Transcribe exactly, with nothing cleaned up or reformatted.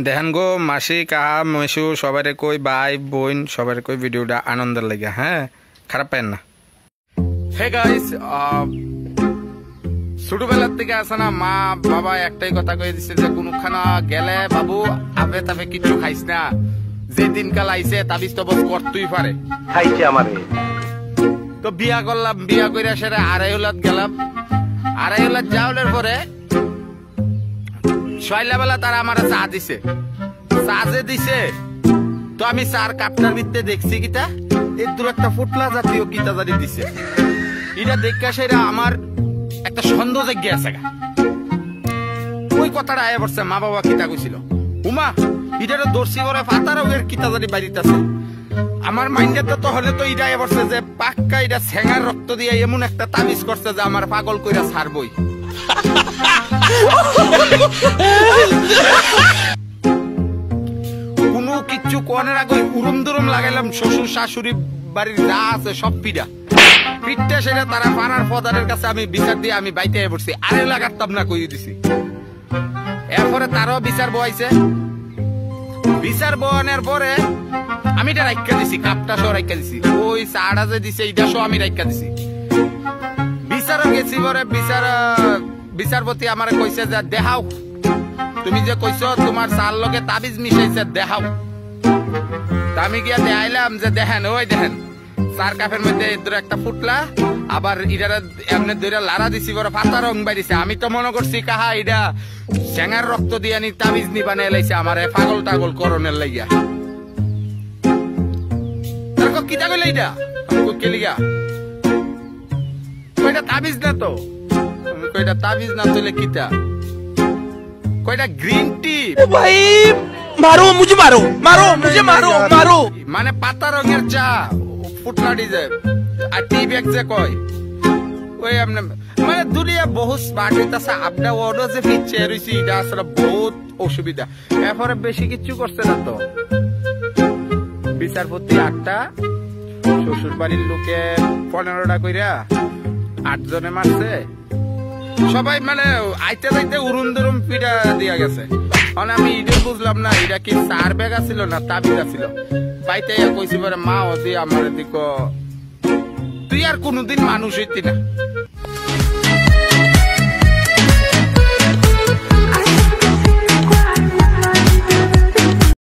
দেখেন গো, মাসি, কাহা, মেসু, সবাইরে কই, ভাই, বইন, সবাইরে কই, ভিডিওটা আনন্দের লাগিয়া, হ্যাঁ, খারাপ পাইন না। হে গাইস, ছোটবেলার থেকে আছে না, মা বাবা একটাই কথা কয়ে দিছে যে কোনোখানা গেলে বাবু, আপে তাপে কিচ্ছু খাইস না, যে দিনকাল আইছে তাবিজ তবজ করতেই পারে। খাইছে আমারে। তো বিয়া করলাম, বিয়া করে সেটা আড়াই হলাত গেলাম। আড়াই হলাত যাওয়ার পরে সয়লাবেলা তারা আমার চা দিছে। চা যে দিছে, তো আমি চার কাপটার ভিতরে দেখছি কিতা, এর দূর একটা ফুটলা জাতীয় কিতা জানি দিছে। এটা দেখা সেটা আমার একটা সন্দেহ জাগিয়া আছে গা। ওই কথাটা আয়া পড়ছে, মা বাবা কিতা কইছিল, উমা, এটারে দর্শি করে পাতা রঙের কিতা জানি বাড়িতে আছে। আমার মাইন্ডে তো তাহলে তো এটা আয়া পড়ছে যে পাক্কা এটা সেঙার রক্ত দিয়ে এমন একটা তাবিজ করছে যে আমার পাগল কইরা ছাড়বই। কোনো কিচ্ছু কোনের আগে উরুম দুরুম লাগাইলাম, শ্বশুর শাশুড়ি বাড়ির যা আছে সব পিঠা পিঠটা সেটা তারা পাড়ার ফদারের কাছে আমি বিচার দিয়ে আমি বাইতে পড়ছি, আরে লাগাতাম না কই দিছি। এরপরে তারও বিচার বইছে, বিচার বওয়ানোর পরে আমি এটা রাখিয়া দিছি, কাপটা সহ রাখিয়া দিছি, ওই চাটা যে দিছে এটা সহ আমি রাখিয়া দিছি। বিচারও গেছি পরে বিচার বিচারপতি আমারে কইছে যে দেখাও, তুমি যে কইছো তোমার চার লগে তাবিজ মিশাইছে, দেখাও। তা আমি গিয়া দেখাইলাম যে দেখেন, ওই দেখেন, চার কাপের মধ্যে এর দূর একটা ফুটলা, আবার ইটারে এমনি দইরা লাড়া দিছি, বড় পাতা রং বাইরিছে। আমি তো মনে করছি কাহা এটা সেঙার রক্ত দিয়া নি তাবিজ নি বানাই লাইছে আমারে পাগল টাগল করণের লাগিয়া। তার কো কিতা কইলে এটা? আমি কই, "কে লিগা?" কইটা তাবিজ না তো। আমি কইটা তাবিজ না তো, হইলে কিতা? কইটা গ্রিন টি। ভাই, মারো, মুঝে মারো, মারো, মুঝে মারো, মারো। মানে পাতা রঙের চা, ফুটলা ডিজে, আর টি ব্যাগ যে কয়, ওই এমনি, মানে দুনিয়া বহুত স্মার্ট হইতাছে, আমরা ওরও যে পিছিয়ে রইছি, এটা আসলে বহুত অসুবিধা। এরপরে বেশি কিচ্ছু করছে না তো। বিচারপতি আটটা, শ্বশুর বাড়ির লোকে পনেরোটা কইরা, আটজনে মারছে। সবাই মানে আইতে যাইতে উরুম দুরুম পিঠা দিয়া গেছে। মানে আমি এটা বুঝলাম না, এটা কি চার ব্যাগ আছিল না তাবিজ আছিল? বাইতে ইয়া কইছি পরে, "মা, ওদি আমার দিক, তুই আর কোনোদিন মানুষ হইতি না।"